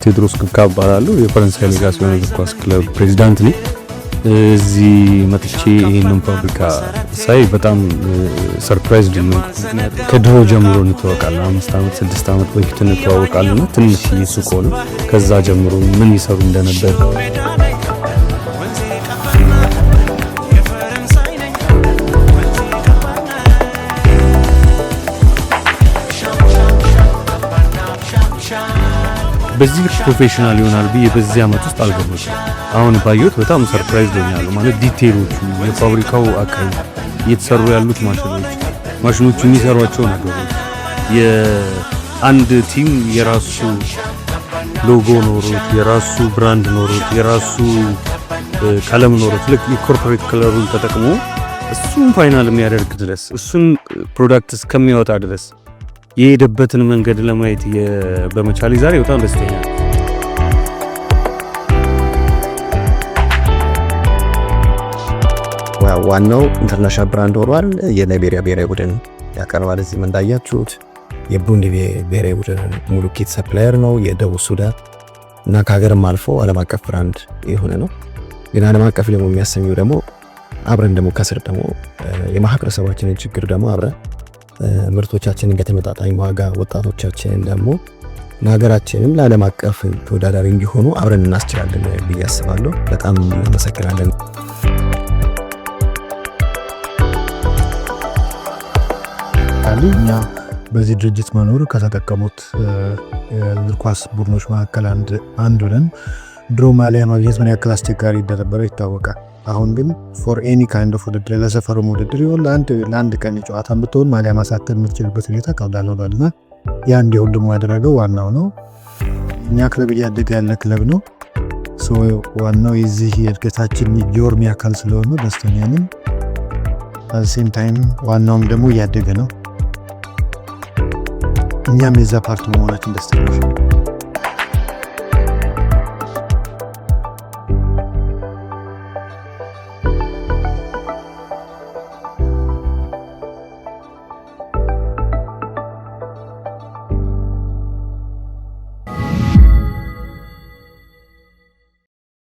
ቴዎድሮስ ክብካ እባላለሁ። የፈረንሳይ ሌጋሲዮን እግር ኳስ ክለብ ፕሬዚዳንት ነኝ። እዚህ መጥቼ ይህንን ፋብሪካ ሳይ በጣም surprise ነው። ከድሮ ጀምሮ እንተዋወቃለን። 5 ዓመት 6 ዓመት በፊት እንተዋወቃለን እና ትንሽ ሱቅ ሆነ ከዛ ጀምሮ ምን ይሰሩ እንደነበር። በዚህ ልክ professional ይሆናል ብዬ በዚህ ዓመት ውስጥ አልገመትኩም። አሁን ባየሁት በጣም surprise ሆኛለሁ። ማለት detail ኦቹ፣ የፋብሪካው አካሄድ፣ እየተሰሩ ያሉት ማሽኖች፣ ማሽኖቹ የሚሰሯቸው ነገሮች፣ የአንድ team የራሱ ሎጎ ኖሮት፣ የራሱ brand ኖሮት፣ የራሱ ቀለም ኖሮት፣ ልክ የ corporate color ኡን ተጠቅሞ እሱን final የሚያደርግ ድረስ፣ እሱን product እስከሚያወጣ ድረስ የሄደበትን መንገድ ለማየት በመቻሌ ዛሬ በጣም ደስተኛ ነኝ። ዋናው international brand ሆኗል። የላይቤሪያ ብሔራዊ ቡድን ያቀርባል። እዚህም እንዳያችሁት የቡሩንዲ ብሔራዊ ቡድን ሙሉ kit supplier ነው። የደቡብ ሱዳን እና ከሀገርም አልፎ ዓለም አቀፍ brand የሆነ ነው። ግን ዓለም አቀፍ ደግሞ የሚያሰኘው ደግሞ አብረን ደግሞ ከስር ደግሞ የማህበረሰባችንን ችግር ደግሞ አብረን ምርቶቻችንን በተመጣጣኝ ዋጋ ወጣቶቻችንን ደግሞ ለሀገራችንም ለዓለም አቀፍ ተወዳዳሪ እንዲሆኑ አብረን እናስችላለን ብዬ አስባለሁ። በጣም እናመሰግናለን። እኛ በዚህ ድርጅት መኖር ከተጠቀሙት የእግር ኳስ ቡድኖች መካከል አንዱ ነን። ድሮ ማሊያ ማግኘት ምን ያክል አስቸጋሪ እንደነበረ ይታወቃል። አሁን ግን for any kind of ውድድር፣ ለሰፈሩም ውድድር ይሁን ለአንድ ቀን ጨዋታ ብትሆን ማሊያ ማሳተም የምትችልበት ሁኔታ ቀላል ሆኗል እና ያ እንዲሆን ደግሞ ያደረገው ዋናው ነው። እኛ ክለብ እያደገ ያለ ክለብ ነው። ዋናው የዚህ የእድገታችን journey አካል ስለሆነ ደስተኛ ነን። Same time ዋናውም ደግሞ እያደገ ነው። እኛም የዛ part መሆናችን ደስተኞች ነው።